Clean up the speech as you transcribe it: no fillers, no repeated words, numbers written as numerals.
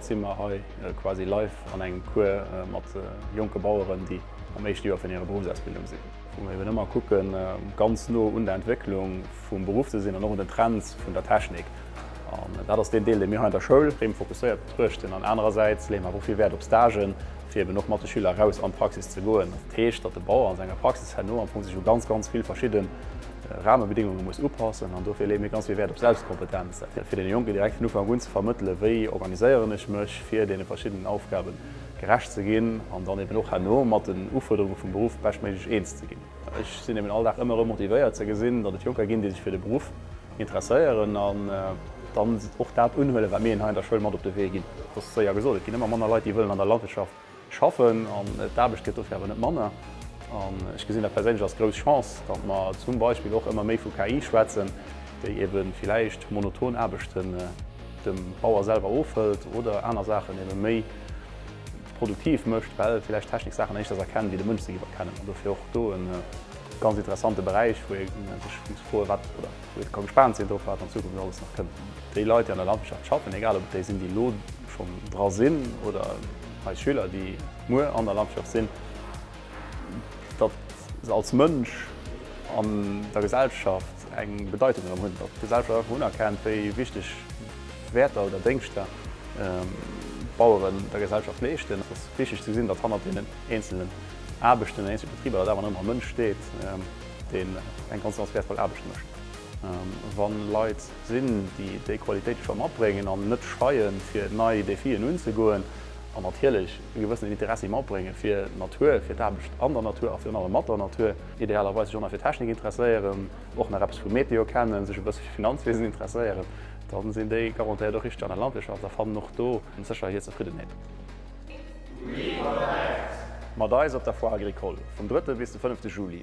Joer si mer hei quasi live an engem Cours mat jonke Baueren, déi am éischte Joer vun hirer Beruffsausbildung sinn. Wou mer eben ëmmer kucken, ganz no un der Entwécklung vum Beruff ze sinn an och un den Trends vun der Technik. An dat ass deen Deel, dee mir hei an der Schoul extrem fokusséiert betruechten. An anerersäits leeë mer awer och vill Wäert op Stagen, fir eben och mat de Schüler eraus an d'Praxis ze goen. Dat heescht, datt de Bauer an senger Praxis herno am Fong sech u ganz, ganz vill verschidde Rahmebedingunge muss upassen. An dofir leeë mir ganz vill Wäert op Selbstkompetenz, fir deene Jonken direkt vun Ufank un ze vermëttelen, wéi organiséieren ech mech, fir deene verschiddenen Aufgabe gerecht ze ginn an dann eben och herno mat den Ufuerderunge vum Beruff beschtméiglech eens ze ginn. Ech sinn eben all Dag ëmmer erëm motivéiert ze gesinn, datt et Jonker ginn, déi sech fir de Beruff interesséieren an dann och dat unhuelen, wat mir hinnen hei an der Schoul mat op de Wee ginn. Et ass séier gesot, et ginn ëmmer manner Leit, déi wëllen an der Landwirtschaft schaffen an d'Aarbecht gëtt dofir awer net manner. An ech gesinn dat perséinlech als grouss Chance, datt mer zum Beispill och ëmmer méi vu KI schwätzen, déi ebe villäicht monoton Aarbechten dem Bauer selwer ofhëlt oder aner Saachen ebe méi produktiv mécht, well villäicht d'Technik Saachen éischters erkennt, wéi de Mënsch se géif erkennen. An dofir och do e ganz interessante Beräich, wou ee sech muss froen, wat, oder wou ee ka gespaant sinn drop, wat an Zukunft alles nach kënnt. Déi Leit, déi an der Landwirtschaft schaffen, egal ob et déi sinn, déi elo schonn dra sinn oder eis Schüler, déi muer an der Landwirtschaft sinn, datt se als Mënsch an der Gesellschaft eng Bedeitung erëm hunn, datt d'Gesellschaft einfach unerkennt, wéi wichteg Wäerter oder Déngschter d'Baueren der Gesellschaft leeschten. Et ass wichteg ze gesinn, datt hannert deenen eenzelen Aarbechten, den eenzele Betriber, datt awer nach ëmmer e Mënsch steet, deen eng ganz, ganz wäertvoll Aarbecht mécht. Wa Leit sinn, déi déi Qualitéite scho matbréngen an net scheien, fir nei Defien unzegoen an natierlech e gewëssenen Interessi matbréngen fir d'Natur, fir d'Aarbecht an der Natur a virun allem mat der Natur, idealerweis sech och nach fir Technik interesséieren, och nach eppes vu Meteo kennen, sech e bësse fir Finanzwiesen interesséieren, da sinn déi garantéiert och richteg an der Landwirtschaft a fannen och do sécher hir Zefriddenheet. Mat eis op der Foire Agricole vum drëtte bis de fënnefte Juli.